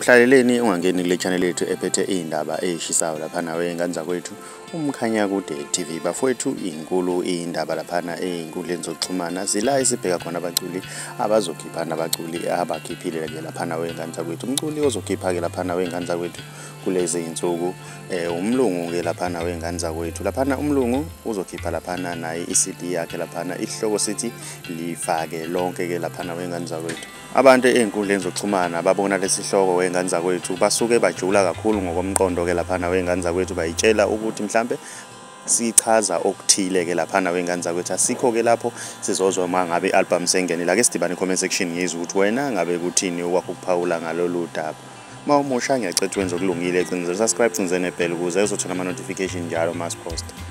Uhlaleleni ungangeni kule channel yethu ephethe iy'ndaba ey'shisayo laphana wey'ngane zakwethu, uMkhanyakude TV. Bafowethu, inkulu iy'ndaba laphana ey'nkundleni zokuxhumana, zila esibheka khona abaculi abazokhipha nabaculi abakhiphile-ke laphana wey'ngane zakwethu. Umculi ozokhipha-ke laphana wey'ngane zakwethu kulezi iy'nsuku umlungu-ke laphana wey'ngane zakwethu. Laphana umlungu uzokhipha laphana naye i-CD yakhe laphana, isihloko sithi lifake lonke-ke laphana wey'ngane zakwethu. Abantu ey'nkundleni zokuxhumana babona lesi sihloko wey'ngane zakwethu, basuke bajula kakhulu ngokomqondo-ke laphana wey'ngane zakwethu, bayitshela ukuthi mhlampe sichaza okuthile-ke laphana wey'ngane zakwethu. Asikho-ke lapho, sizozwa uma ngabe i-album sengenile. Ake sidibane comment section, ngizwe ukuthi wena ngabe kuthini okwakho ukuphawula ngalolu daba. Uma umusha, ngiyacela ukuthi wenze okulungile, cindezela subscribe, cindezela nebell ukuze uzothola ama-notification njalo uma siposta.